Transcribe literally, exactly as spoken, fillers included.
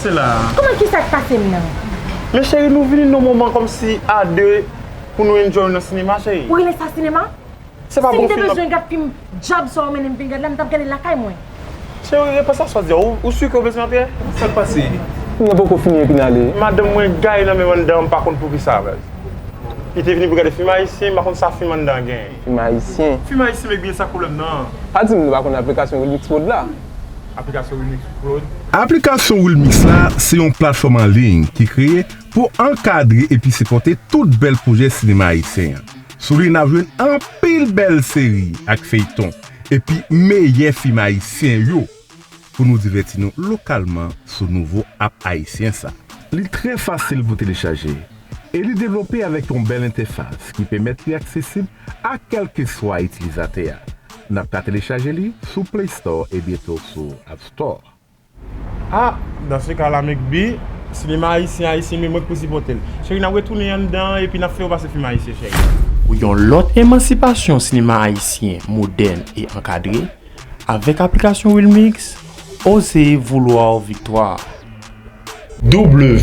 Se la. Kòman, kisa k pase m nan? Men cheri, nou vini nan moman kòmsi a de pou nou enjoy nan sinema, cheri. Ou rele sa sinema? Se pa Si m bon te fim nan. Bezwen gad fim djab sa w mennen m vin gad la, m t ap gade l lakay mwen. Cheri, repons sa swa di, ou, ou si ke w bezwen antre? Sa k pase? Mwen poko fini epi n ale. Madanm mwen gay nan men anndan, m pa konn poukisa, baz. Li te vini pou gade fim ayisyen, m pa konn sa fim anndan gen. Fim ayisyen. Fim ayisyen, men byen sa k pwoblèm nan. Pa di m nou pa konn aplikasyon Wilmix Prod la. Aplikasyon Remix Prod. Aplikasyon Wilmix la se yon platfòm an liy ki kreye pou ankadre epi sipòte tout bèl pwojè sinema ayisyen an. Sou li n ap jwenn anpil bèl seri ak feyton epi meyè fim ayisyen yo pou nou divèti nou lokalman sou nouvo app ayisyen sa. Li trè fasil pou telechaje e li devlope avèk yon bèl entèfas ki pèmèt li aksesib a kèlkeswa itilizatè a. N ap ka telechaje li sou Play Store e byento sou App Store. Ah, dans ce cas-là, Mekbi, sinema ayisyen, ayisyen, men mwen k pou sipòte l. Cheri, n ap retounen anndan epi n ap fè yo pase fim ayisyen, cheri. Pou yon lòt emansipasyon sinema ayisyen modèn e ankadre, avèk aplikasyon Wilmix, oze voulwa viktwa. W